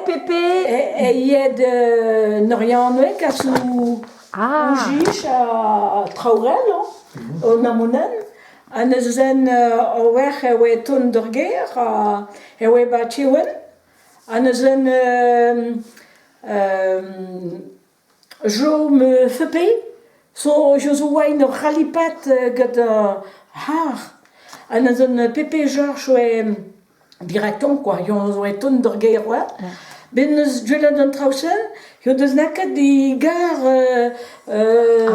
Pepe E ed Norianeg a zo Ah. Oujij ha traoù all, o Namonenn. Ha neuze a-wec'h e oa tont d'ur gêr ha e oa 'ba Tiewen. Ha neuze Jo me fepe zo jo zo oa en ur c'halipat gant ar c'harr. Ha neuze Pepe Georges oa direktoñ kwa, eñ zo e tont d'ur gêr oa. Bet 'neus gwelet an traoù-se, he deus lakaet e gar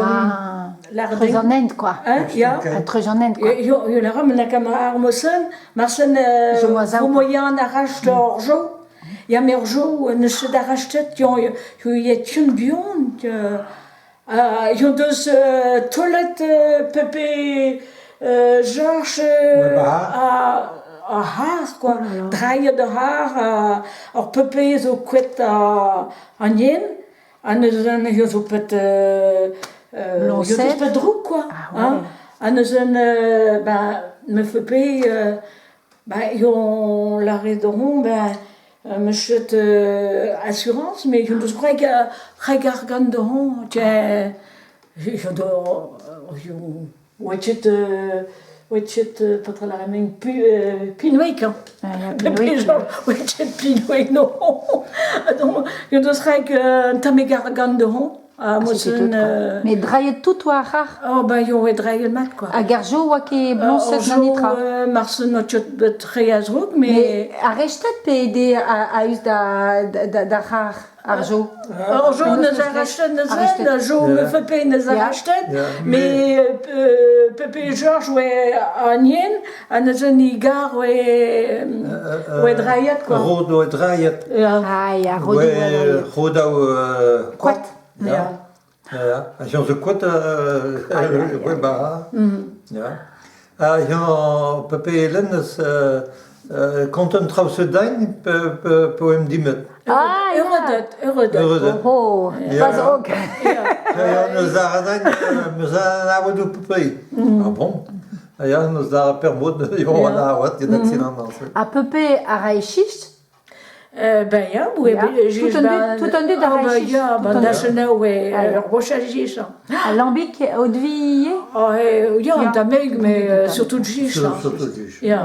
Ah, treuz an hent quoi. Hein, ya. Ah, treuz an hent quoi. Yo, yo la ram laka ma ar mosen, marsen vo moyen arrach ur jo. Ya me ur jo n'eus ket arrachtet, yo yo tun buan. Yo deus taolet Pepe Georges ar c'harr quoi, drailhet ar c'harr, ar Pepe zo kouet an yen, ha neuze zo bet Lañset. deus bet droug quoi. Ah ouais. Ha neuze ben ma Pepe ben yo lâret deomp ben 'meus ket asurañs met hon deus gwreg reg argant dezhañ oa ket oa ket petra 'lâret-me pinouig hañ. Oa ket pinouig non. Hon deus reg un tammig argant dezhañ. Ah, Ah, c'était tout, quoi. Mais drailhet tout oa ar c'harr? Oh, ben yo oa drailhet mat, quoi. Hag ar jo oa ket bloñset na netra? Marse n'oa ket bet re a zroug, mais... Mais arrestet pe ede a-us da, da, d'ar c'harr, ar jo? Ar jo neus arrachtet neuze, ar jo me fepe neus arrachtet, mais Pepe Georges oa an yen, ha neuze ni gar oa oa drailhet, quoi. Rod oa drailhet. Ya. Ah ya, rodoù Ouais, a drailhet. rodoù Koad. Ya. Ya. Ha j'en zo koad ouais, bah. Ya. Ha j'en Pepe Hélène eus kontant traoù se dain pe pe em dimet. Ah, ya. Euredet, euredet. Euredet. Oh, Ya. pas ok. Ya. Ya, neus ar dain, meus anavet Pepe. Ah bon? Ah ya, neus ar permod, yo an arat, get accident. Ha Pepe a rae chist? Ben ya, Ya. Tout an dud, tout an dud a Ah rae ben chich. ya, Tout ben an da dud. chenaou e Ah, ya. ur bochad jich. Ha Lambig, Audvi ivez? Oh, ya, Ya. un tammig, mais surtout jich. Surtout jich. Ya.